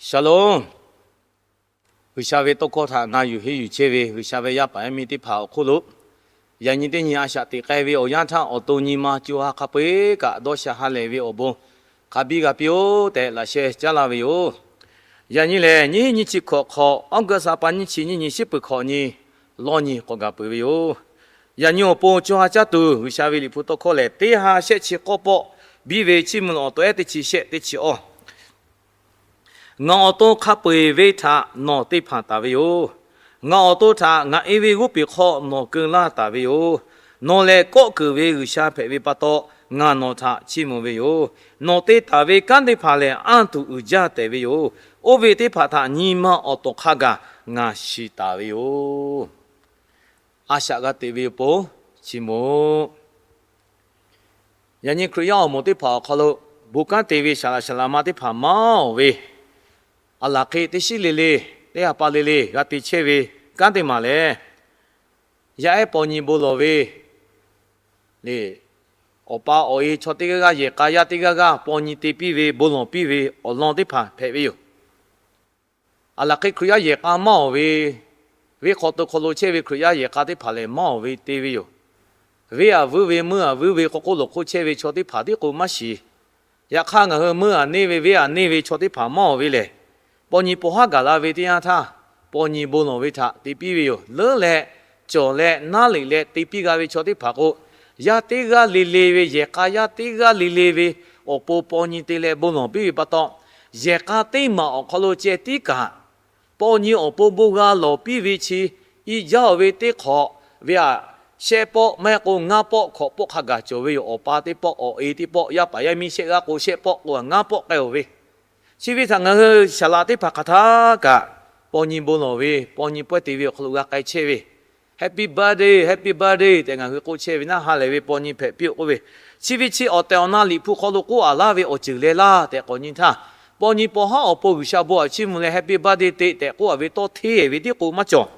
Shalom. G'uiˬsha ve tawˇ hkawˇ htaꞈ na yuˬ henˇ yuˬ chehˇ ve G'uiˬsha ve yaˇ paˍ yaˇ miˇ teˇ hpaˍ awˬ hk'oˆ lo, yaꞈ nyi teˇ nyi a shaꞈ teꞈ k'ai ve awˬ yanˇ htaˇ, awˬ to nyi ma co ha hk'a peu-eˬ kaꞈ dawˇ sha ha lehˬ ve awˬ bon hk'a biˇ g'a piˇ-oˆ tehꞈ laꞈ sheh caˉ laˇ ve yoˬ. Yaꞈ nyi lehˬ, nyiˇ hinˉ nyiˇ chi hkawꞈ hk'awꞈ, August ha pa nyiˇ chi nyiˇ nyi shiˉ peuˬ hkawꞈ nyi, lawˇ nyi k'awꞈ gaˬ peuˬ ve yoˬ. Yaꞈ nyi awˬ pon co ha caˇ tuˬ G'uiˬsha ve Liꞈ hpu tawˇ hkawˇ lehˬ, teˇ ha shehˆ chi k'awˇ pawˆ biˇ ve Chiˇ mvuh awˬ to ehˉ teˇ chi shehˆ teˇ chi awˇ. Ngaˬ awˬ to hk'a peu-eˬ ve htaꞈ nawˬ te hpanˍ taˍ ve yoˬ. Ngaˬ awˬ to htaꞈ ngaˬ e ve g'oˇ peˬ hk'aw nawˬ keu laˇ taˍ ve yoˬ. Nawˬ lehˬ kawˆ keunˍ ve G'uiˬsha hpehꞈ ve pa taw, ngaˬ nawˬ htaꞈ chiˇ mvuh ve yoˬ. Nawˬ te taˍ ve kanˉ teˇ hpaˍ lehˬ, anˇ tuˬ uiˍ jaˇ tehꞈ ve yoˬ. Oˇ ve teˇ hpaˍ htaꞈ nyi ma awˬ tawˍ hk'a gaˬ ngaˬ shiˍ taˍ ve yoˬ. A shaꞈ g'a teꞈ ve yoˬ pon chiˇ mvuh. Yaꞈ nyi Hkriꞈ yaˇ awˬ moˍ teˇ hpaˍ awˬ hk'aw lo, bon kanˉ te ve saˍ laꞈ saˍ laꞈ ma teˇ hpaˍ maˇ awˬ ve, a laˬ hk'e teˇ shiˉ le le, teˇ ha pa le le g'a te chehˇ ve kanˉ teˇ maˬ lehˬ, yaˇ ehˉ paw nyi bon lawˬ ve le, awˬ pa awˬ e chaw teˇ g'aˇ g'aˇ yehˬ k'a yaˇ teˇ g'aˇ g'aˇ paw nyi te piˇ ve bon lawˬ piˇ ve awˬ lawn teˇ hpaˍ hpehꞈ ve yoˬ. A laˬ hk'e Hkriꞈ yaˇ yehˬ k'a maˇ awˬ ve, venˇ hk'aw to hk'aw lo chehˇ ve Hkriꞈ yaˇ yehˬ k'a teˇ hpaˍ lehˬ maˇ awˬ ve te ve yoˬ. Venˇ aˬ vuiˉ ve meuˇ aˬ vuiˉ ve k'o k'oˆ lawˬ hk'oˆ chehˇ ve chaw teˇ hpaˍ tiˉ k'o maˇ shiˍ. Yaꞈ hk'aˇ, ngaˬ hui meuˇ aˬ neˇ ve venˇ aˬ neˇ ve chaw teˇ hpaˍ maˇ awˬ ve lehˬ, paw nyi paw haˉ gaˬ la ve teˇ yanˇ htaˇ, paw nyi bon lawˬ ve htaꞈ te piˇ ve yoˬ. Leuˉ leh, cawˬ leh, naˉ liꞈ leh te piˇ g'a ve chaw teˇ hpaˍ k'o, yaˇ teˇ g'aˇ le le ve, yehˬ k'a yaˇ teˇ g'aˇ le le ve awˬ pon paw nyi te leh bon lawˬ piˇ ve pa taw, yehˬ k'a teˇ maˬ awˬ hk'aw lo ceh tiˉ kaꞈ, paw nyi awˬ pon bon g'a lawˬ piˇ ve chi, i jaˇ oˬ ve teˇ hk'awꞈ ve aꞈ, shehˆ pawˆ maˇ heˆ k'o ngaˇ pawˆ hkawꞈ pawˆ hk'a gaˬ cawˬ ve yoˬ. Awˬ pa teˇ pawˆ, awˬ e teˇ pawˆ, yaˇ paˍ yaˇ miˇ shehˆ g'aˇ k'o shehˆ pawˆ k'o ngaˇ pawˆ k'ai oˬ ve, chi ve htaꞈ ngaˬ hui saˍ laꞈ teˇ hpaˍ hk'aˬ htaˇ kaꞈ, paw nyi bon lawˬ ve, paw nyi pawehˇ te ve awˬ hk'aw lo g'a k'ai chehˇ ve, Happy birthday, happy birthday tehꞈ ngaˬ hui k'oˆ chehˇ ve naˆ, ha lehˬ ve paw nyi hpehꞈ piˇ-oˆ k'oˆ ve, chi ve chi awˬ tehˬ awˬ na Liꞈ hpu hk'aw lo k'oˆ a laˇ ve awˬ ceuˬ leh laˇ tehꞈ k'awꞈ nyi htaˇ, paw nyi paw haˉ awˬ pon G'uiˬsha bon aꞈ chiˇ mvuh leh happy birthday te tehꞈ k'oˆ a ve tawˇ hteˇ ve tiˉ k'o maˇ cawˬ.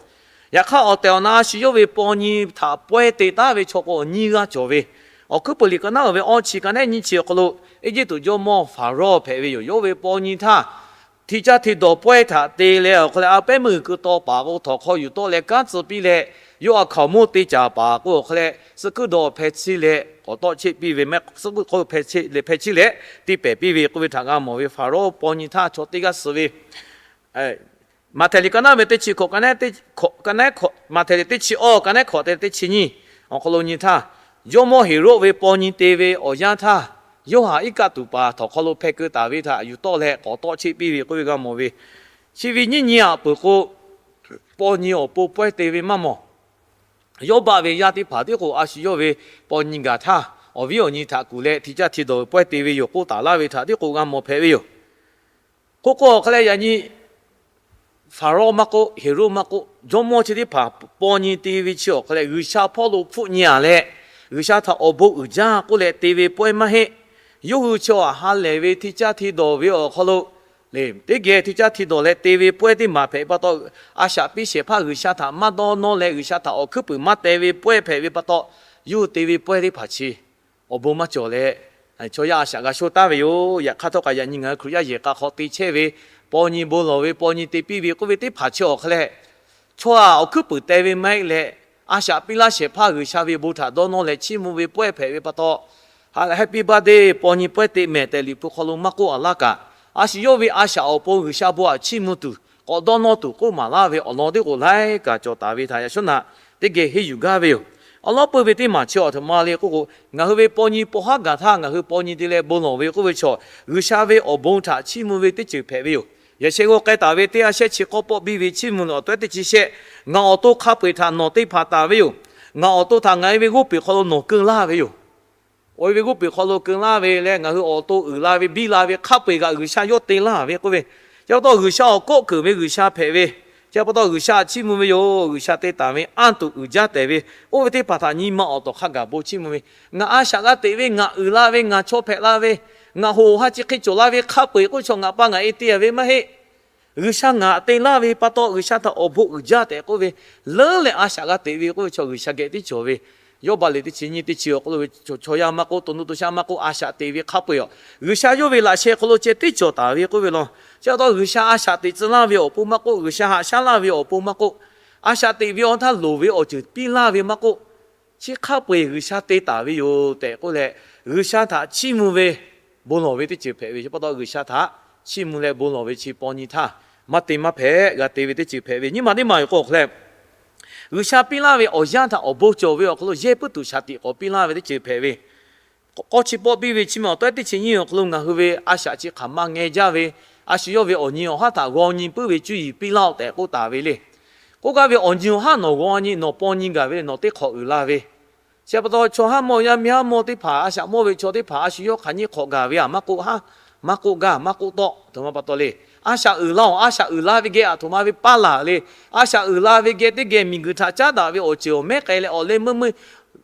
Yaꞈ hk'aˇ, awˬ tehˬ awˬ na a shu yawˇ ve paw nyi htaꞈ pawehˇ te taˉ ve chaw k'o awˬ nyiˇ g'aˇ cawˬ ve, Awˬ hkuiˉ puiˍ liꞈ ka naˉ uiˍ ve awˇ chi ka nehˉ nyiˇ chi awˬ hk'aw lo, Eˇjiˇtuꞈ jawˇmawˇ Hpaˍrawˇ hpehꞈ ve yoˬ. Yawˇ ve paw nyi htaˇ, hti caˇ hti dawˬ pawehˇ htaꞈ te leh awˬ hk'aw leh, a pehˉ meuˇ kuiˬ taw paˍ k'o htawnˍ hk'aw yuˬ tawˆ leh kanˉ tcuh piˇ leh, yawˇ a hkaoˍmonˇ te caˍ paˍ k'o awˬ hk'aw leh, suh hkuiˉ dawˬ hpeh tsuhˇ leh k'awꞈ tawˆ cheˆ piˇ ve mehˆ, suh hkuiˉ hk'aw hpeh tsuhˇ leh hpeh tsuhˇ leh te pehˍ piˇ ve k'oˆ ve htaꞈ g'a mawˬ ve. Hpaˍrawˇ paw nyi htaˇ chaw teˇ g'aˇ suh ve, Maꞈhtehˍ liꞈ ka naˉ ve teˇ chi hkawꞈ ka nehˉ, Maꞈhtehˍ liꞈ teˇ chi awˇ ka nehˉ hkawꞈ te teˇ chi nyiˇ awˬ hk'aw lo nyi htaˇ, jawˇmawˇ Heˍroˆ ve paw nyi te ve awˬ yanˇ htaˇ, Yoˇhanˬ iˉ kaˆ tuˬ paˍ htawnˍ hk'aw lo hpeh keu taˍ ve htaꞈ yuˬ tawˆ leh k'awꞈ tawˆ cheˆ piˇ ve k'oˆ ve g'a mawˬ ve. Chi ve nyiˇ nyi aꞈ peuˬ k'o, paw nyi awˬ pon pawehˇ te ve maˇ mawˬ. Yawˇbaˆ ve yaˇ teˇ hpaˍ tiˉ k'o, a shu yawˇ ve paw nyi gaˬ htaˇ, awˬ viˉ awˬ nyi htaꞈ kuˬ leh hti caˇ hti dawˬ pawehˇ te ve yoˬ k'oˆ taˍ laˇ ve htaꞈ tiˉ k'o g'a mawˬ hpehꞈ ve yoˬ. K'oˆ k'o awˬ hk'aw leh yaꞈ nyi Hpaˍrawˇ maˇ k'oˆ, Heˍroˆ maˇ k'oˆ, jawˇmawˇ chi teˇ hpaˍ paw nyi te ve chi awˬ hk'aw leh G'uiˬsha hpawˇ lo hpfuhˆ nyi a leh, G'uiˬsha htaꞈ awˬ bon uiˍ jaˇ k'oˆ leh te ve pawehˇ maˇ heˆ. Yawˇ hui chaw aꞈ ha lehˬ ve hti caˇ hti dawˬ ve awˬ hk'aw lo, teˇ geh hti caˇ hti dawˬ leh te ve pawehˇ teˇ maˬ hpehꞈ pa taw, a shaꞈ piˇ shehˍ hpaˇ G'uiˬsha htaꞈ maˇ dawˇ nawˇ leh G'uiˬsha htaꞈ awˬ hkuiˉ puiˍ maˇ teh ve pawehˇ hpehꞈ ve pa taw, yawˇ hui te ve pawehˇ teˇ hpaˍ chi awˬ bon maˇ cawˬ leh, chaw yaˇ a shaꞈ g'a shoˇ taˉ ve yoˬ. Yaꞈ hk'aˇ htawˇ kaꞈ yaꞈ nyi ngaˬ hui Hkriꞈ yaˇ yehˬ k'a hk'aw te chehˇ ve, paw nyi bon lawˬ ve, paw nyi te piˇ ve k'oˆ ve teˇ hpaˍ chi awˬ hk'aw leh, chaw aꞈ awˬ hkuiˉ puiˍ teh ve maˇ heˆ leh, a shaꞈ piˇ laˇ shehˍ hpaˇ G'uiˬsha ve bon htaꞈ dawˇ nawˇ leh chiˇ mvuh ve pawehˇ hpehꞈ ve pa taw, Happy birthday, paw nyi pawehˇ te mehˍ tehꞈ Liꞈ hpu hk'aw lo maˇ k'oˆ a laˇ kaꞈ, a shu yawˇ ve a shaꞈ awˬ pon G'uiˬsha bon aꞈ chiˇ mvuh tuˬ, k'awꞈ dawˇ nawˇ tuˬ k'oˆ maˍ laˇ ve awˬ lawn tiˉ k'o laiˉ kaꞈ cawˬ taˍ ve htaꞈ yaꞈ shawˉ naꞈ teˇ geh henˇ yuˬ gaˇ ve yoˬ. Awˬ lawn peuˇ ve teˇ maˬ chi awˬ htoꞈ ma le k'oˆ k'o, ngaˬ hui ve paw nyi paw haˉ gaˬ htaˇ ngaˬ hui paw nyi te leh bon lawˬ ve k'oˆ ve chaw, G'uiˬsha ve awˬ bon htaꞈ chiˇ mvuh ve teˇ ceuˬ hpehꞈ ve yoˬ. Yaꞈ sheh g'aw k'ai taˍ ve teˇ ha shehˆ chi k'awˇ pawˆ biˇ ve Chiˇ mvuh awˬ to ehˉ teˇ chi shehˆ, ngaˬ awˬ to hk'a peu-eˬ htaꞈ nawˬ te hpanˍ taˍ ve yoˬ. Ngaˬ awˬ to htaꞈ ngaˬ e ve g'oˇ peˬ hk'aw lo nawˬ keu laˇ ve yoˬ. Awˬ e ve g'oˇ peˬ hk'aw lo keu laˇ ve leh ngaˬ hui awˬ to uiˍ la ve biˇ la ve hk'a peu-eˬ kaꞈ G'uiˬsha yawˇ te laˇ ve k'oˆ ve, chi pa taw G'uiˬsha awˬ kawˆ keunˍ ve G'uiˬsha hpehꞈ ve, chi pa taw G'uiˬsha chiˇ mvuh ve yoˬ. G'uiˬsha te taˍ ve anˇ tuˬ uiˍ jaˇ tehꞈ ve, oˇ ve teˇ hpaˍ htaꞈ nyi ma awˬ tawˍ hk'a gaˬ bon chiˇ mvuh ve, ngaˬ a shaꞈ g'a teꞈ ve, ngaˬ uiˍ la ve, ngaˬ chaw hpehꞈ la ve, ngaˬ hoꞈ ha chi hk'e cawˬ la ve hk'a peu-eˬ k'oˆ ve chaw ngaˬ pa ngaˬ e te a ve maˇ heˆ. G'uiˬsha ngaˬ te laˇ ve pa taw G'uiˬsha htaꞈ awˬ bon uiˍ jaˇ tehꞈ k'oˆ ve, leuˉ leh a shaꞈ g'a teꞈ ve k'oˆ ve chaw G'uiˬsha geh tiˉ cawˬ ve. Yawˇbaˆ liꞈ teˇ chi nyiˇ teˇ chi awˬ hk'aw lo ve, chaw yaˇ maˇ k'oˆ, to nuˇ to shaˆ maˇ k'oˆ, a shaꞈ teꞈ ve hk'a peu-eˬ aˬ, G'uiˬsha yawˇ ve laꞈ sheh hk'aw lo ceh tiˉ cawˬ taˍ ve k'oˆ ve law. Chi pa taw G'uiˬsha a shaꞈ teꞈ tcuh laˇ ve awˬ pon maˇ k'oˆ, G'uiˬsha haꞈ shaˉ laˇ ve awˬ pon maˇ k'oˆ, a shaꞈ teꞈ ve awˬ htaˇ loˍ ve awˬ ceuˬ piˇ laˇ ve maˇ k'oˆ, chi hk'a peu-eˬ G'uiˬsha te taˍ ve yoˬ tehꞈ k'oˆ leh, G'uiˬsha htaꞈ chiˇ mvuh ve bon lawˬ ve teˇ ceuˬ hpehꞈ ve. Chi pa taw G'uiˬsha htaꞈ chiˇ mvuh leh bon lawˬ ve chi paw nyi htaˇ maˇ te maˇ hpehꞈ g'a te ve teˇ ceuˬ hpehꞈ ve. Nyiˇ maˬ teˇ maˬ yoˬ k'o awˬ hk'aw leh, G'uiˬsha piˇ laˇ ve awˬ yanˇ htaꞈ awˬ bon cawˬ ve awˬ hk'aw lo yehˇ puiˉ tuˬ shaˍ tiꞈ k'awꞈ piˇ laˇ ve teˇ ceuˬ hpehꞈ ve. K'awˇ chi pawˆ piˇ ve chi ma awˬ tawehˉ teˇ chi nyiˇ awˬ hk'aw lo ngaˬ hui ve a shaꞈ chi hk'aˬ ma ngeh jaˇ ve, a shu yawˇ ve awˬ nyi awˬ haˉ htaꞈ g'aw nyi puiˉ ve cuˇ yiˍ piˇ laˇ-oˆ tehꞈ k'oˆ taˍ ve le. K'oˆ gaˇ ve awˬ nyi awˬ haˉ nawˬ g'aw nyi, nawˬ paw nyi gaˬ ve le, nawˬ teˇ hk'awꞈ uiˍ la ve. Chi pa taw chaw haˉ mawˇ yaˇ miˇ haˉ mawˇ teˇ hpaˍ, a shaꞈ mawˇ ve chaw teˇ hpaˍ a shu yawˇ hk'aˬ nyi hk'awꞈ gaˬ ve aꞈ maˇ k'oˆ haˉ, maˇ k'oˆ gaˇ, maˇ k'oˆ tawˆ, aˬ htoꞈ ma pa taw le. A shaꞈ uiˍ laˇ-oˬ, a shaꞈ uiˍ la ve geh aˬ htoꞈ ma ve paˇ laˬ le. A shaꞈ uiˍ la ve geh teˇ geh miˬguiˬ htaꞈ caˉ daꞈ ve awˬ ceuˬ awˬ mehˉ k'ai leh awˬ leh meuˇ meuˇ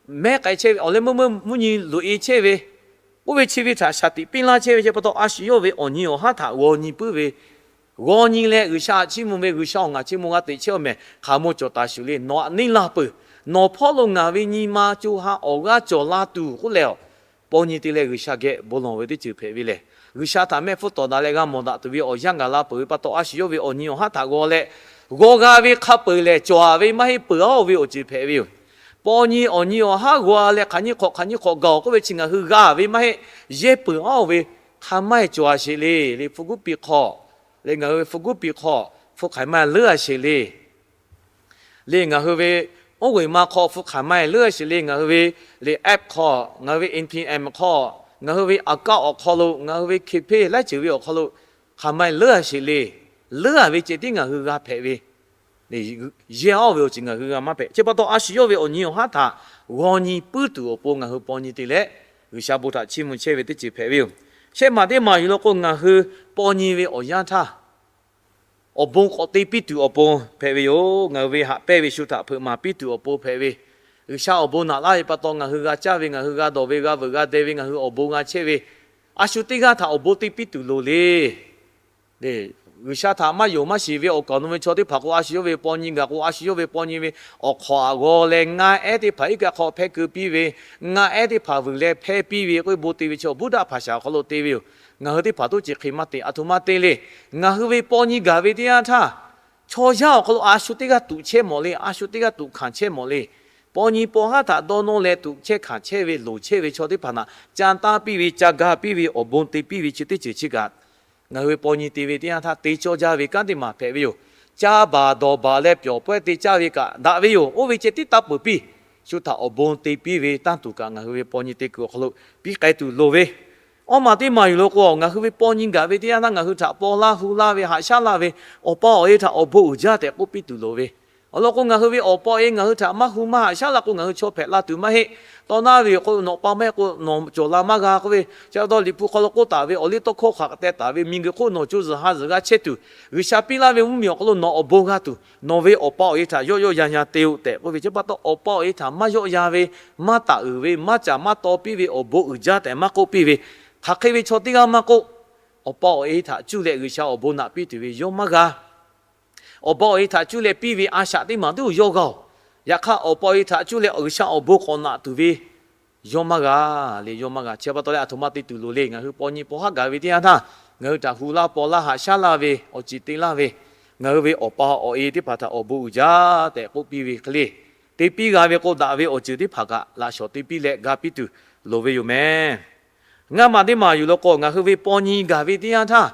mehˉ k'ai chehˇ ve, awˬ leh meuˇ meuˇ mvuhˇ nyi loꞈ-e chehˇ ve, oˇ ve chi ve htaꞈ shaˍ tiꞈ piˇ laˇ chehˇ ve. Chi pa taw a shu yawˇ ve awˬ nyi awˬ haˉ htaꞈ g'aw nyi puiˉ ve, g'aw nyi leh G'uiˬsha chiˇ mvuh ve, G'uiˬsha-oˬ, ngaˬ chiˇ mvuh g'a teꞈ chehˇ-oˬ mehˍ, hk'aˬ mawˇ cawˬ taˍ shuˍ le. Nawˬ aꞈ neˇ laˇ peuˬ. Nawˬ hpawˇ lo ngaˬ ve nyi ma co ha awˬ g'aˇ cawˬ la tuˬ k'oˆ leh-oˬ, paw nyi te leh G'uiˬsha geh bon lawˬ ve teˇ ceuˬ hpehꞈ ve lehˬ, G'uiˬsha htaꞈ mehˆ hpfuhˇ tawˍ daꞈ leh g'a mawˬ daꞈ tuˬ ve awˬ yanˇ gaˬ la peuˬ ve pa taw, a shu yawˇ ve awˬ nyi awˬ haˉ htaꞈ g'aw leh, g'aw g'a ve hk'a peu-eˬ lehˬ cawˬ-aˬ ve maˇ heˆ, peuˬ-aˉ-oˬ ve awˬ ceuˬ hpehꞈ ve yoˬ. Paw nyi awˬ nyi awˬ haˉ g'aw leh hk'aˬ nyi hk'awꞈ hk'aˬ nyi hk'awꞈ gaˬ-oˬ k'oˆ ve chi ngaˬ hui g'a ve maˇ heˆ. Yehˇ peuˬ-aˉ-oˬ ve, hk'a maˇ heˆ cawˬ-aˬ sheˍ le. Le hpu guˉ piˇ hk'aw, le ngaˬ hui ve hpu guˉ piˇ hk'aw, hpu hk'aˬ maˇ leuˉ-a sheˍ le. Le ngaˬ hui ve oˉ g'uiˬ ma hk'aw hpu hk'aˬ maˇ leuˉ-a sheˍ le. Ngaˬ hui ve le app hk'aw, ngaˬ hui ve A T M hk'aw, ngaˬ hui ve account awˬ hk'aw lo, ngaˬ hui ve hkeh hpeˇ laiˉ ceuˬ ve awˬ hk'aw lo hk'aˬ maˇ leuˉ-a sheˍ le. Leuˉ-a ve ceh tiˉ ngaˬ hui g'a hpehꞈ ve, yehˇ-aˉ-oˬ ve awˬ ceuˬ ngaˬ hui g'a maˇ hpehꞈ. Chi pa taw a shu yawˇ ve awˬ nyi awˬ haˉ htaꞈ g'aw nyi puiˉ tuˬ awˬ pon ngaˬ hui paw nyi te leh, G'uiˬsha bon htaꞈ chiˇ mvuh chehˇ ve teˇ ceuˬ hpehꞈ ve yoˬ. Shehˆ maˬ teˇ maˬ yuˬ law k'o, ngaˬ hui paw nyi ve awˬ yanˇ htaˇ awˬ bon k'awꞈ te piˇ tuˬ awˬ pon hpehꞈ ve yoˬ. Ngaˬ hui ve haꞈ pehnˇ ve shu htaꞈ hpeuꞈ maˍ piˇ tuˬ awˬ pon hpehꞈ ve. G'uiˬsha awˬ bon naꞈ laˇ ve pa taw, ngaˬ hui g'a caˇ ve, ngaˬ hui g'a dawˬ ve, g'a veuꞈ g'a deh ve, ngaˬ hui awˬ bon g'a chehˇ ve, a shu teˇ g'aˇ htaꞈ awˬ bon te piˇ tuˬ loˍ le. G'uiˬsha htaꞈ maˇ yonˍ maˇ shiˍ ve awˬ kaˍ awˬ nu ve chaw teˇ hpaˍ k'o, a shu yawˇ ve paw nyi gaˬ k'o, a shu yawˇ ve paw nyi ve awˬ hk'awꞈ aꞈ g'aw leh, ngaˆ ehˉ teˇ hpaˍ iˉ kaˆ hk'aw hpehˇ keu piˇ ve, ngaˆ ehˉ teˇ hpaˍ vuiˬ leh hpehˇ piˇ ve k'oˆ ve bon te ve chaw, Buddha hpaˍ shaˍ awˬ hk'aw lo te ve yoˬ. Ngaˬ hui teˇ hpaˍ toˉ ceh hk'e maˇ te, aˬ htoꞈ ma te le. Ngaˬ hui ve paw nyi gaˬ ve teˇ yanˇ htaˇ, chaw yaˇ awˬ hk'aw lo a shu teˇ g'aˇ tuꞈ chehˇ mawˬ le, a shu teˇ g'aˇ tuꞈ hkanˍ chehˇ mawˬ le. Paw nyi paw haˉ htaꞈ dawˇ nawˇ leh tuꞈ chehˇ hkanˍ chehˇ ve, loˍ chehˇ ve chaw teˇ hpaˍ htaꞈ ca taˇ piˇ ve, ca ga piˇ ve, awˬ bon te piˇ ve chi teˇ ceuˬ chi kaꞈ, ngaˬ hui ve paw nyi te ve teˇ yanˇ htaˇ te cawˇ jaˇ ve kanˉ teˇ maˬ hpehꞈ ve yoˬ. Caˇ baˬ dawˬ baˬ leh pyawˬ pawehˇ te caˇ ve kaꞈ daꞈ ve yoˬ. Oˇ ve ceh tiˉ taˇ peuˬ piˇ. Shu htaꞈ awˬ bon te piˇ ve tanˇ tuˬ kaꞈ ngaˬ hui ve paw nyi te kuiˬ awˬ hk'aw lo piˇ k'ai tuˬ loˍ ve. Awˇ maˬ teˇ maˬ yuˬ law k'o, ngaˬ hui ve paw nyi gaˬ ve teˇ yanˇ htaˇ ngaˬ hui htaꞈ paw laˇ hu laˇ ve, haꞈ shaˉ laˇ ve, awˬ pa awˬ e htaꞈ awˬ bon uiˍ jaˇ tehꞈ k'oˆ piˇ tuˬ loˍ ve. Awˬ lawn k'o, ngaˬ hui ve awˬ pa awˬ e ngaˬ hui htaꞈ maˇ hu maˇ haꞈ shaˉ la k'o, ngaˬ hui chaw hpehꞈ la tuˬ maˇ heˆ. Tawˇ naˇ ve yoˬ k'o, nawˬ pa maˇ heˆ k'o, nawˬ cawˬ la maˇ g'a k'oˆ ve. Chi pa taw Liꞈ hpu hk'aw lo k'oˆ taˍ ve, awˬ liˇ tawˇ hkawˇ hk'aˬ hk'e teh taˍ ve, miˬguiˬ hk'oˆ nawˬ co zuhˬ ha zuhˬ g'a chehˇ tuˬ, G'uiˬsha piˇ laˇ ve mvuhˇmiˬ awˬ hk'aw lo nawˬ awˬ bon g'a tuˬ, nawˬ ve awˬ pa awˬ e htaꞈ yawˆ yawˆ yan yan te-oˆ tehꞈ k'oˆ ve. Chi pa taw awˬ pa awˬ e htaꞈ maˇ yawˆ yan ve, maˇ taˍ uiˍ ve, maˇ caˍ maˇ taw piˇ ve, awˬ bon uiˍ jaˇ tehꞈ maˇ k'oˆ piˇ ve. Hk'aˬ hk'e ve chaw teˇ g'aˇ maˇ k'oˆ, awˬ pa awˬ e htaꞈ cuˇ leh G'uiˬsha awˬ bon naꞈ piˇ tuˬ ve yawˇ maˇ g'a. Awˬ pa awˬ e htaꞈ cuˇ leh piˇ ve a shaꞈ teˇ maˬ tiˉ yawˇ g'a-oˬ. Yaꞈ hk'aˇ, awˬ pa awˬ e htaꞈ cuˇ leh G'uiˬsha awˬ bon k'awꞈ naꞈ tuˬ ve yawˇ maˇ g'a le, yawˇ maˇ g'a. Chi pa taw leh aˬ htoꞈ ma te tuˬ loˍ le. Ngaˬ hui paw nyi paw haˉ gaˬ ve teˇ yanˇ htaˇ, ngaˬ hui htaꞈ hu laˇ paw laˇ haꞈ shaˉ laˇ ve awˬ ceuˬ te laˇ ve, ngaˬ hui ve awˬ pa awˬ e teˇ hpaˍ htaꞈ awˬ bon uiˍ jaˇ tehꞈ k'oˆ piˇ ve hk'e le. Te piˇ g'a ve k'o, daꞈ ve awˬ ceuˬ teˇ hpaˍ kaꞈ laꞈ shawˍ te piˇ leh ga piˇ tuˬ loˍ ve yoˬ meh. Ngaˇ maˬ teˇ maˬ yuˬ law k'o, ngaˬ hui ve paw nyi gaˬ ve teˇ yanˇ htaˇ,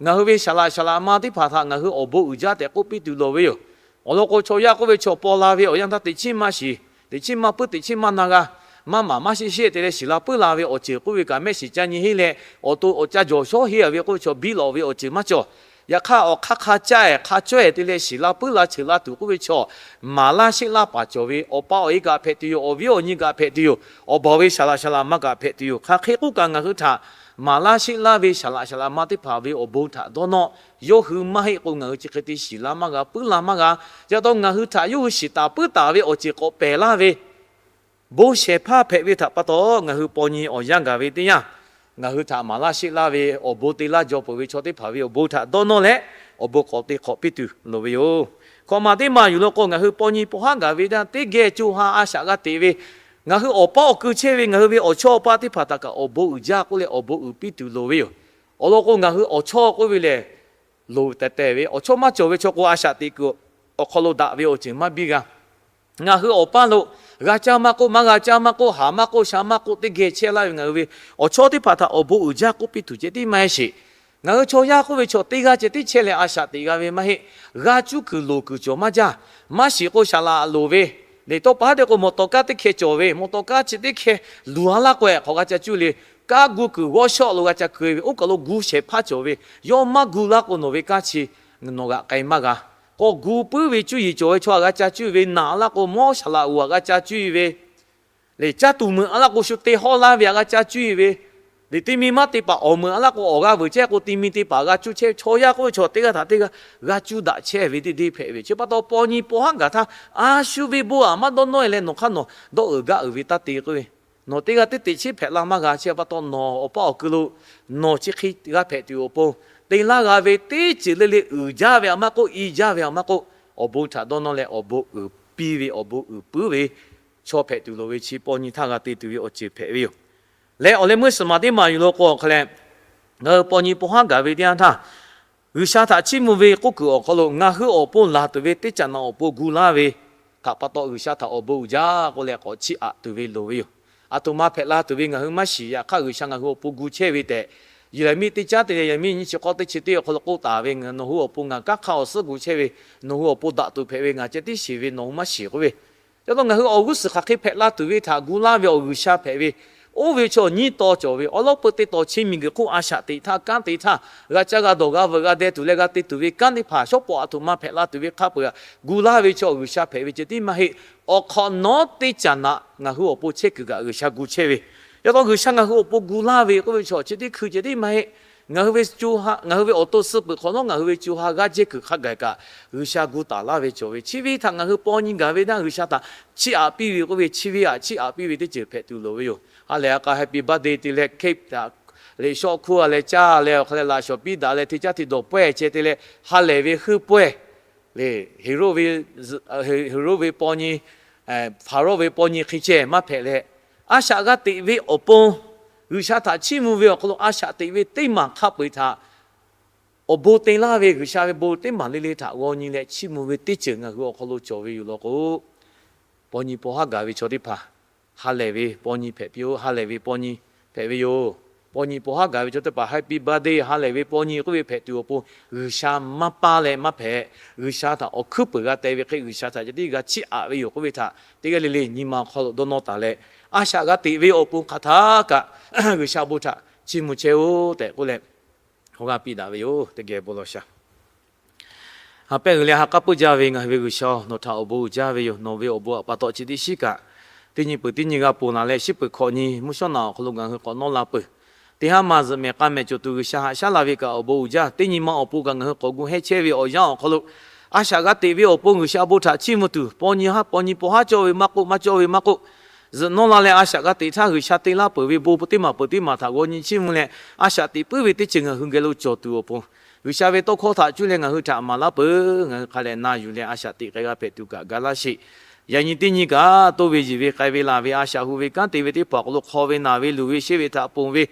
ngaˬ hui ve saˍ laꞈ saˍ laꞈ ma teˇ hpaˍ htaꞈ ngaˬ hui awˬ bon uiˍ jaˇ tehꞈ k'oˆ piˇ tuˬ loˍ ve yoˬ. Awˬ lawn k'o, chaw yaˇ k'oˆ ve chaw paw la ve awˬ yanˇ htaˇ teꞈ chiˉ maˇ shiˍ, teꞈ chiˉ maˇ puiˉ, teꞈ chiˉ maˇ na g'a, maˇ maˍ maˇ sheˆ sheˆ te leh shiˍ la puiˉ la ve awˬ ceuˬ k'oˆ ve kaꞈ mehˆ shiˍ ca nyi henˇ leh, awˬ to awˬ ca jawˬ shawˉ henˇ-a ve k'oˆ ve chaw biˇ lawꞈ ve awˬ ceuˬ maˇ cawˬ. Yaꞈ hk'aˇ, awˬ hk'aˇ hk'a caˇ-ehˍ hk'a cawˇ-ehˍ te leh shiˍ la puiˉ la cheuˬ la tuˬ k'oˆ ve chaw, maˍ laˇ sheˆ laˇ paˍ cawˬ ve awˬ pa awˬ e kaꞈ hpehꞈ tuˬ yoˬ. Awˬ viˉ awˬ nyi kaꞈ hpehꞈ tuˬ yoˬ. Awˬ baˬ ve saˍ laꞈ saˍ laꞈ ma kaꞈ hpehꞈ tuˬ yoˬ. Hk'aˬ hk'e k'oˆ kaꞈ, ngaˬ hui htaꞈ maˍ laˇ sheˆ laˇ ve saˍ laꞈ saˍ laꞈ ma teˇ hpaˍ ve awˬ bon htaꞈ dawˇ nawˇ, yawˇ hui maˇ heˆ k'o, ngaˬ hui chi hk'e te shiˍ la maˇ g'a, puiˉ la maˇ g'a. Chi pa taw ngaˬ hui htaꞈ yawˇ hui shiˍ taˍ puiˉ taˍ ve awˬ ceuˬ k'awꞈ pehˬ laˇ ve bon shehˍ hpaˇ hpehꞈ ve htaꞈ pa taw, ngaˬ hui paw nyi awˬ yanˇ gaˬ ve teˇ yanˇ, ngaˬ hui htaꞈ maˍ laˇ sheˆ laˇ ve awˬ bon te laˇ jaw peuˬ ve chaw teˇ hpaˍ ve awˬ bon htaꞈ dawˇ nawˇ leh, awˬ bon k'awꞈ te hk'awꞈ piˇ tuˬ loˍ ve yoˬ. Hkawꞈ maˬ teˇ maˬ yuˬ law k'o, ngaˬ hui paw nyi paw haˉ gaˬ ve teˇ yanˇ, teˇ geh co ha a shaꞈ g'a teꞈ ve, ngaˬ hui awˬ paˇ awˬ keu chehˇ ve ngaˬ hui ve awˬ chawˇ awˬ paˇ teˇ hpaˍ htaꞈ kaꞈ awˬ bon uiˍ jaˇ k'oˆ leh awˬ bon uiˍ piˇ tuˬ loˍ ve yoˬ. Awˬ lawn k'o, ngaˬ hui awˬ chawˇ k'oˆ ve lehˬ, loˍ tehˬ tehˬ ve awˬ chawˇ maˇ cawˬ ve chaw k'o, a shaꞈ teꞈ kuiˬ awˬ hk'aw lo daꞈ ve awˬ ceuˬ maˇ biˇ g'a. Ngaˬ hui awˬ paˇ lo g'a caˇ maˇ k'oˆ, maˇ g'a caˇ maˇ k'oˆ, haˍ maˇ k'oˆ, sha maˇ k'oˆ, teˇ geh chehˇ laˇ ve ngaˬ hui ve awˬ chawˇ teˇ hpaˍ htaꞈ awˬ bon uiˍ jaˇ k'oˆ piˇ tuˬ ceh tiˉ maˇ heˆ sheˍ. Ngaˬ hui chaw yaˇ k'oˆ ve chaw teˇ g'aˇ ceh tiˉ chehˇ leh a shaꞈ teꞈ g'a ve maˇ heˆ. G'a cuˇ kuiˬ loˍ kuiˬ cawˬ maˇ jaˇ. Maˇ shiˍ k'o, shaˍ laꞈ loˍ ve, lehˬ tawˇ pa haˉ te k'o, mawˬ tawˍ kaˇ teˇ hkeh cawˬ ve, mawˬ tawˍ kaˇ chi teˇ hkeh luˬ a laˇ k'o, hk'awꞈ g'a ca cuˇ le. Kaˇ gu kuiˬ g'awˇ shawˆ lo g'a ca keu ve, oˇ kaˬ lo gu shehˍ hpaˇ cawˬ ve, yawˇ maˇ gu laˇ k'o, nawˬ ve kanˉ chi nawˬ g'aꞈ k'ai maˇ g'a. K'awꞈ gu puiˉ ve cuˇ yiˍ cawˬ ve chaw htaꞈ g'a ca cuˇ ve, naˬ a laˇ k'o, mawˇ shaˍ laꞈ uˍ htaꞈ g'a ca cuˇ ve, lehˬ caˇ tuˬ meuꞈ a laˇ k'o, shu te hawˇ laˇ ve htaꞈ g'a ca cuˇ ve, lehˬ ti mi maˇ te paˍ awˬ meuꞈ a laˇ k'o, awˬ g'aˇ veuˬ chehˇ k'o, ti mi te paˍ g'a cuˇ chehˇ ve, chaw yaˇ k'oˆ ve chaw teˇ g'aˇ htaꞈ teˇ g'aˇ g'a cuˇ daꞈ chehˇ ve teˇ deˇ hpehꞈ ve. Chi pa taw paw nyi paw haˉ gaˬ htaˇ, a shu ve bon aꞈ maˇ dawˇ nawˇ e leh nawˬ hk'aˇ nawˬ dawˇ uiˍ gaˇ uiˍ ve taˇ te k'oˆ ve, nawˬ teˇ g'aˇ teˇ teꞈ chiˉ hpehꞈ la maˇ g'a. Chi pa taw nawˬ awˬ paˇ awˬ ku lo nawˬ chi hk'e g'a hpehꞈ tuˬ awˬ pon, te laˇ g'a ve teˇ ceuˬ le le uiˍ jaˇ ve htaꞈ maˇ k'oˆ, i jaˇ ve htaꞈ maˇ k'oˆ, awˬ bon htaꞈ dawˇ nawˇ leh awˬ bon uiˍ piˇ ve, awˬ bon uiˍ puiˉ ve chaw hpehꞈ tuˬ loˍ ve chi paw nyi htaˇ g'a te tuˬ ve awˬ ceuˬ hpehꞈ ve yoˬ. Leh awˬ leh meuˇ suhˍ maˬ teˇ maˬ yuˬ lo k'o awˬ hk'a leh, ngaˬ hui paw nyi paw haˉ gaˬ ve teˇ yanˇ htaˇ, G'uiˬsha htaꞈ chiˇ mvuh ve k'oˆ kuiˬ awˬ hk'aw lo ngaˬ hui awˬ pon laˬ tuˬ ve teˇ caꞈ naꞈ awˬ pon gu laˇ ve htaꞈ pa taw G'uiˬsha htaꞈ awˬ bon uiˍ jaˇ k'oˆ leh k'awꞈ chiˇ aꞈ tuˬ ve loˍ ve yoˬ. Aˬ htoꞈ ma hpehꞈ la tuˬ ve ngaˬ hui maˇ shiˍ. Yaꞈ hk'aˇ G'uiˬsha ngaˬ hui awˬ pon gu chehˇ ve tehꞈ, Yeˍraˍmiˆ teˇ caˉ te leh Yeˍraˍmiˆ nyiˇ chi k'awˇ teˇ chi teˇ awˬ hk'aw lo k'oˆ taˍ ve, Nawˬ hui awˬ pon ngaˬ kanˉ hk'aˇ awˬ suhˉ gu chehˇ ve, nawˬ hui awˬ pon daꞈ tuˬ hpehꞈ ve ngaˬ ceh tiˉ shiˍ ve, nawˬ hui maˇ shiˍ k'oˆ ve. Chi pa taw ngaˬ hui awˬ g'uˇ suhˍ hk'aˬ hk'e hpehꞈ la tuˬ ve htaꞈ gu laˇ ve awˬ G'uiˬsha hpehꞈ ve, oˇ ve chaw nyiˇ taw cawˬ ve awˉ lawˉ peu teˇ taw chi miˬguiˬ hk'oˆ a shaꞈ teꞈ htaˇ kanˉ te htaˇ g'a caˇ g'a dawˬ g'a veuꞈ g'a deh tuˬ leh g'a te tuˬ ve kanˉ teˇ hpaˍ shawˉ pawˍ aˬ htoꞈ ma hpehꞈ la tuˬ ve hk'a peu-eˬ gu laˇ ve chaw awˬ G'uiˬsha hpehꞈ ve ceh tiˉ maˇ heˆ. Awˬ hk'awꞈ nawˉ teˇ caꞈ naꞈ ngaˬ hui awˬ pon chehˇ kuiˬ kaꞈ G'uiˬsha gu chehˇ ve. Chi pa taw G'uiˬsha ngaˬ hui awˬ pon gu laˇ ve k'oˆ ve chaw chi teˇ hkui ceh tiˉ maˇ heˆ. Ngaˬ hui ve co ha, ngaˬ hui ve awˬ to suh peuˬ hk'awꞈ nawˉ ngaˬ hui ve co ha g'aˇ jehˇ kuiˬ hk'a gaˬ kaꞈ G'uiˬsha gu taˍ laˇ ve cawˬ ve. Chi ve htaꞈ ngaˬ hui paw nyi gaˬ ve htaˇ G'uiˬsha htaꞈ chiˇ aꞈ piˇ ve k'oˆ ve, chi ve htaꞈ chiˇ aꞈ piˇ ve teˇ ceuˬ hpehꞈ tuˬ loˍ ve yoˬ. Ha lehˬ a k'a Happy Birthday te leh cake htaꞈ leh shawˆ hkuˇ a leh caˇ leh awˬ hk'a leh laꞈ shawˍ piˇ daꞈ leh hteˇ caˇ hteˇ dawˬ pawehˇ ceh te leh ha lehˬ ve heuˆ pawehˇ lehˬ, Heˍroˆ ve, Heˍroˆ ve paw nyi, Hpaˍrawˇ ve paw nyi hk'e ceh maˇ hpehꞈ leh, a shaꞈ g'a teꞈ ve awˬ pon G'uiˬsha htaꞈ chiˇ mvuh ve awˬ hk'aw lo a shaꞈ teꞈ ve teˇ maˬ hk'a peu-eˬ htaꞈ awˬ bon te laˇ ve G'uiˬsha ve bon teˇ maˬ le le htaꞈ g'aw nyi leh chiˇ mvuh ve teˇ ceuˬ ngaˬ hui awˬ hk'aw lo cawˬ ve yoˬ law k'o, paw nyi paw haˉ gaˬ ve chaw teˇ hpaˍ ha lehˬ ve paw nyi hpehꞈ piˇ-oˆ. Ha lehˬ ve paw nyi hpehꞈ ve yoˬ. Paw nyi paw haˉ gaˬ ve chaw teˇ hpaˍ Happy Birthday ha lehˬ ve paw nyi k'oˆ ve hpehꞈ tuˬ awˬ pon G'uiˬsha maˇ paˇ leh maˇ hpehꞈ. G'uiˬsha htaꞈ awˬ hkuiˉ puiˍ g'a teh ve hk'e G'uiˬsha htaꞈ ceh tiˉ g'a chiˇ aꞈ ve yoˬ k'oˆ ve htaꞈ teˇ g'aˇ le le nyi ma awˬ hk'aw lo dawˇ nawˇ taˍ leh, a shaꞈ g'a teꞈ ve awˬ pon hk'aˬ htaˇ kaꞈ G'uiˬsha bon htaꞈ chiˇ mvuh chehˇ-oˆ tehꞈ k'oˆ leh, awˬ g'aˇ piˇ daꞈ ve yoˬ. Teˇ geh bon law sha. Ha pehˇ g'uiˬ leh ha k'aˉ puiˉ jaˇ ve ngaˬ hui ve G'uiˬsha-oˬ, nawˬ htaꞈ awˬ bon uiˍ jaˇ ve yoˬ. Nawˬ ve awˬ bon htaꞈ pa taw chi teˇ shiˉ kaꞈ teˇ nyi peuˬ teˇ nyi g'a ponˬ laˬ leh, shiˉ peuˬ hkawꞈ nyi mvuhˇ shawˉ naꞈ awˬ hk'aw lo ngaˬ hui k'awꞈ nawˇ la peuˬ. Teˇ haˉ ma zuhꞈ mehˍ k'a mehˍ cawˬ tuˬ G'uiˬsha haꞈ shaˉ la ve kaꞈ awˬ bon uiˍ jaˇ. Teˇ nyi ma awˬ pon kaꞈ ngaˬ hui k'awꞈ gu hehˇ chehˇ ve awˬ yanˇ awˬ hk'aw lo, a shaꞈ g'a teꞈ ve awˬ pon G'uiˬsha bon htaꞈ chiˇ mvuh tuˬ, paw nyi haˉ paw nyi paw haˉ cawˇ ve maˇ k'oˆ, maˇ cawˇ ve maˇ k'oˆ, zuhꞈ nawˇ la leh a shaꞈ g'a teꞈ htaˇ G'uiˬsha te laˇ peuˬ ve bon teˇ maˬ peuˬ teˇ maˬ htaꞈ g'aw nyi chiˇ mvuh leh, a shaꞈ teꞈ puiˉ ve teˇ ceuˬ ngaˬ hui geh lo cawˬ tuˬ awˬ pon, G'uiˬsha ve tawˇ hkawˇ htaꞈ cuˇ leh ngaˬ hui htaꞈ maˍ laˇ peuˬ. Ngaˬ hui hk'a lehˬ na yuˬ leh a shaꞈ teꞈ k'ai g'a hpehꞈ tuˬ kaꞈ ga laˇ sheˍ. Yaꞈ nyi teˇ nyi kaꞈ toˇ ve yiˬ ve k'ai ve laˬ ve a shaꞈ hu ve kanˉ te ve teˇ hpaˍ awˬ hk'aw lo hk'aw ve naˬ ve luˬ ve sheˆ ve htaꞈ ponˬ ve,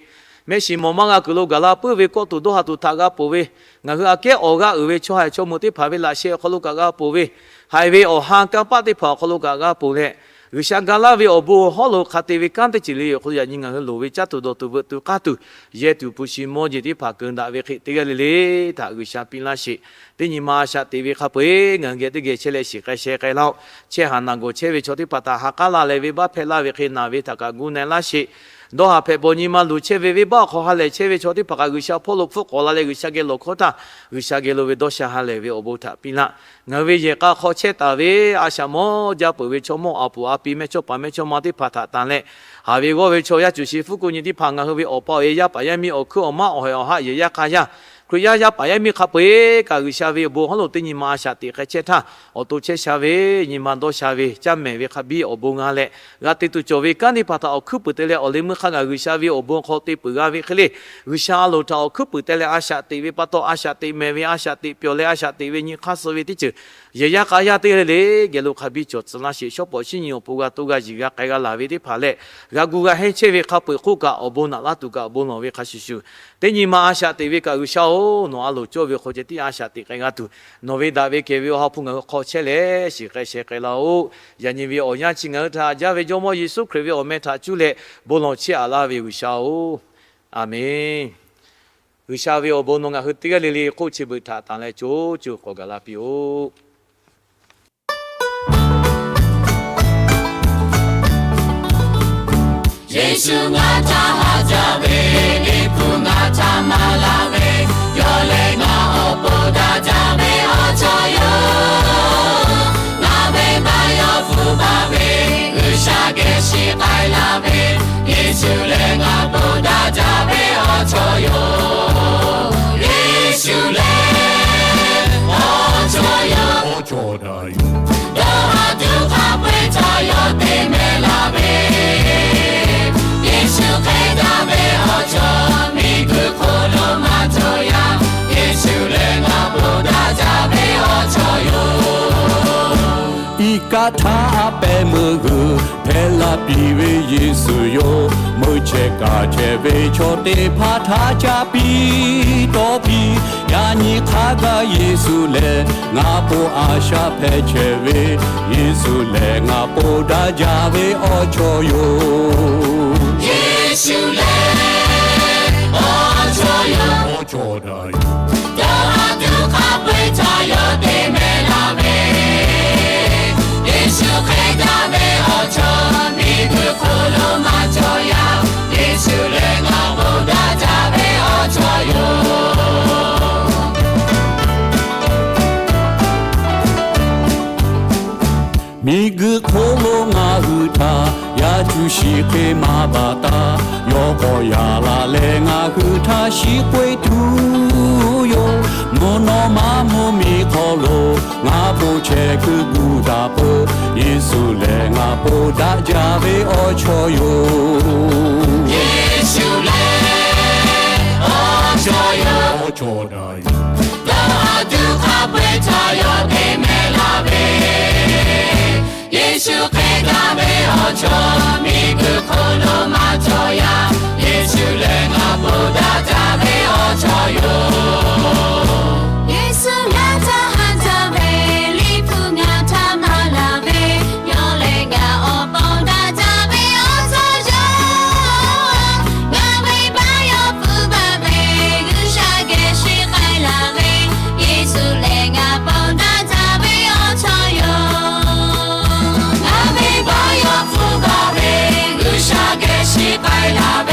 mehˆ shiˍ mawˬ maˇ g'a kuiˬ lo gaˬ la puiˉ ve kawˆ tuˬ dawˇ ha tuˬ htaꞈ g'a ponˬ ve, ngaˬ hui aꞈ kehˉ awˬ g'aˇ uiˍ ve chaw haiˬ chaw meuꞈ teˇ hpaˍ ve laꞈ sheh awˬ hk'aw lo kaꞈ g'a ponˬ ve, haiˬ ve awˬ ha kanˇ paˆ teˇ hpaˍ awˬ hk'aw lo kaꞈ g'a ponˬ leh, G'uiˬsha ga laˇ ve awˬ bon hawˉ lo hk'a te ve kanˉ teˇ ceuˬ le awˬ hk'aw lo yaꞈ nyi ngaˬ hui loˍ ve caˇ tuˬ dawˬ tuˬ veuꞈ tuˬ k'aˇ tuˬ yehˇ tuˬ hpu shi mawˇ jeˬ teˇ hpaˍ keunˍ daꞈ ve hk'e teˇ g'aˇ le le htaꞈ G'uiˬsha piˇ laˇ sheˍ. Teˇ nyi ma a shaꞈ teꞈ ve hk'a peu-eˬ ngaˬ hui geh teˇ geh chehˇ leh shiˍ k'ai sheh k'ai laˇ-oˆ. Chehˇ haˍ naˬ gawˬ chehˇ ve chaw teˇ hpaˍ htaꞈ ha k'aˉ la leh venˇbaˆ hpehˇ laˇ ve hk'e naˬ ve htaꞈ kaꞈ gu na-e laˇ sheˍ. Dawˇ haˍ hpehꞈ bawˬ nyi ma luˬ chehˇ ve venˇbaˆ awˬ hk'aw ha lehˬ chehˇ ve chaw teˇ hpaˍ kaꞈ G'uiˬsha hpawˇ lo hpfuhˆ k'awꞈ la leh G'uiˬsha geh lawˬ hkawˇ htaˇ, G'uiˬsha geh lo ve dawˇ sha ha lehˬ ve awˬ bon htaꞈ piˇ laˇ. Ngaˬ hui ve yehˬ k'a hk'aw chehˇ taˍ ve a shaꞈ mawˇ jaˇ peuˬ ve chaw mawˇ a puˍ a pi mehˇchawˇ paˍ mehˇchawˇma teˇ hpaˍ htaꞈ tanˬ leh, haˍ ve g'awˇ ve chaw yaˇ cuˬ shi fuˉ ku nyi teˇ hpaˍ ngaˬ hui ve awˬ pa awˬ e yaˇ paˍ yaˇ miˇ awˬ hkuiˉ awˬ maˉ awˬ haiˬ awˬ haˆ yehˬ yaˇ hk'a yaˇ, Hkriꞈ yaˇ yaˇ paˍ yaˇ miˇ hk'a peu-eˬ kaꞈ G'uiˬsha ve awˬ bon hawˉ lo teˇ nyi ma a shaꞈ teꞈ k'ai chehˇ htaˇ, awˬ to chehˇ sha ve, nyi ma dawˇ sha ve, caˇ mehˍ ve hk'a biˇ awˬ bon g'a leh, g'a te tuˬ cawˬ ve kanˉ teˇ hpaˍ htaꞈ awˬ hkuiˉ puiˍ te leh awˬ leh meuˇ hk'a gaˬ G'uiˬsha ve awˬ bon hk'aw te peuˬ g'a ve hk'e le, G'uiˬsha a loˍ htaꞈ awˬ hkuiˉ puiˍ te leh a shaꞈ teꞈ ve pa taw, a shaꞈ teꞈ mehˍ ve, a shaꞈ teꞈ pyawˬ leh a shaꞈ teꞈ ve nyi hk'aˇ suh ve teˇ ceuˬ Yehˬ yaˇ k'a yaˇ teˇ g'aˇ le le geh lo hk'a biˇ cawˬ tcuh laˇ sheˍ. Shawˉ pawˍ shinˉ nyi awˬ pon g'a to g'a yiˬ g'a k'ai g'a laˬ ve teˇ hpaˍ leh, g'a gu g'a hehnˇ chehˇ ve hk'a peu-eˬ hk'oˆ kaꞈ, awˬ bon naꞈ laˇ tuˬ kaꞈ awˬ bon lawˬ ve hk'a shuˍ shuˍ, teˇ nyi ma a shaꞈ teꞈ ve kaꞈ G'uiˬsha-oˬ, nawˬ a loˍ cawˇ ve awˬ hk'aw ceh tiˉ a shaꞈ teꞈ k'ai g'a tuˬ, nawˬ ve daꞈ ve kehˬ ve awˬ ha hpu ngaˬ hui hk'aw chehˇ leh shiˍ k'ai sheh k'ai laˇ-oˆ. Yaꞈ nyi ve awˬ yanˇ chi ngaˬ hui htaꞈ haꞈ jaˇ ve Jawˇmawˇ Yeˍsuˆ Hkriꞈ ve awˬ meh htaꞈ cuˇ leh bon lawˬ chehˇ aꞈ laˇ ve G'uiˬsha-oˬ, Aˍmenˍ. G'uiˬsha ve awˬ bon nawˬ ngaˬ hui teˇ g'aˇ le le hk'oˆ chi beuꞈ htaꞈ tanˬ leh co co k'awꞈ gaˬ la piˇ-oˆ. Yeˍsuˆ ngaˬ htaꞈ haꞈ jaˇ ve, Liꞈ hpu ngaˬ htaꞈ maˍ laˇ ve, yawˇ lehˬ ngaˬ awˬ pon daꞈ jaˇ ve awˬ chawˇ yoˬ. Ngaˬ ve baˆ yawˇ hpfuhˇ baˬ ve, G'uiˬsha geh shiˍ k'ai laˇ ve, Yeˍsuˆ lehˬ ngaˬ pon daꞈ jaˇ ve awˬ chawˇ yoˬ. Yeˍsuˆ lehˬ awˬ chawˇ yoˬ. Dawˇ haˍ tuˬ hk'a peu-eˬ htaꞈ yawˇ te meh laˇ ve, Yeˍsuˆ hk'e daꞈ ve awˬ chawˇ, miˬguiˬ hk'oˆ lo maˇ cawˬ yaˇ. Yeˍsuˆ lehˬ ngaˬ pon daꞈ jaˇ ve awˬ chawˇ yoˬ. Iˉ kaˆ htaˇ a pehˍ meuˇ g'uiˬ hpehꞈ la piˇ ve Yeˍsuˆ yoˬ. Meuˇ chehˇ kaꞈ chehˇ ve chaw teˇ hpaˍ htaꞈ ca piˇ tawˇ piˇ. Yaꞈ nyi hk'a gaˬ Yeˍsuˆ lehˬ, ngaˬ pon a shaꞈ hpehꞈ chehˇ ve, Yeˍsuˆ lehˬ ngaˬ pon daꞈ jaˇ ve awˬ chawˇ yoˬ. Yeˍsuˆ lehˬ awˬ chawˇ yoˬ. Dawˇ haˍ tuˬ hk'a peu-eˬ htaꞈ yawˇ te meh laˇ ve, Yeˍsuˆ hk'e daꞈ ve awˬ chawˇ, miˬguiˬ hk'oˆ lo maˇ cawˬ yaˇ. Yeˍsuˆ lehˬ ngaˬ pon daꞈ jaˇ ve awˬ chawˇ yoˬ. Miˬguiˬ hk'oˆ lo ngaˬ hui htaꞈ yaˇ cuˇ shiˍ hk'e maˇ baˬ taˇ, yawˇ k'awꞈ yaꞈ la leh ngaˬ hui htaꞈ shiˍ k'oˆ-e tuˬ yoˬ. Mvuhˇ naw ma mvuhˇmiˬ hk'aw lo ngaˬ pon chehˇ kuiˬ gu daꞈ peuˬ. Yeˍsuˆ lehˬ ngaˬ pon daꞈ jaˇ ve awˬ chawˇ yoˬ. Yeˍsuˆ lehˬ awˬ chawˇ yoˬ. Dawˇ haˍ tuˬ hk'a peu-eˬ htaꞈ yawˇ te meh laˇ ve, Yeˍsuˆ hk'e daꞈ ve awˬ chawˇ, miˬguiˬ hk'oˆ lo maˇ cawˬ yaˇ. Yeˍsuˆ lehˬ ngaˬ pon daꞈ jaˇ ve awˬ chawˇ yoˬ. Yeˍsuˆ ngaˬ htaꞈ haꞈ jaˇ ve, Liꞈ hpu ngaˬ htaꞈ maˍ laˇ ve, yawˇ lehˬ ngaˬ awˬ pon daꞈ jaˇ ve awˬ chawˇ yoˬ. Ngaˬ ve baˆ yawˇ hpfuhˇ baˬ ve, G'uiˬsha geh shiˍ k'ai laˇ ve, Yeˍsuˆ lehˬ ngaˬ pon daꞈ jaˇ ve awˬ chawˇ yoˬ. Ngaˬ ve baˆ yawˇ hpfuhˇ baˬ ve, G'uiˬsha geh shiˍ k'ai laˇ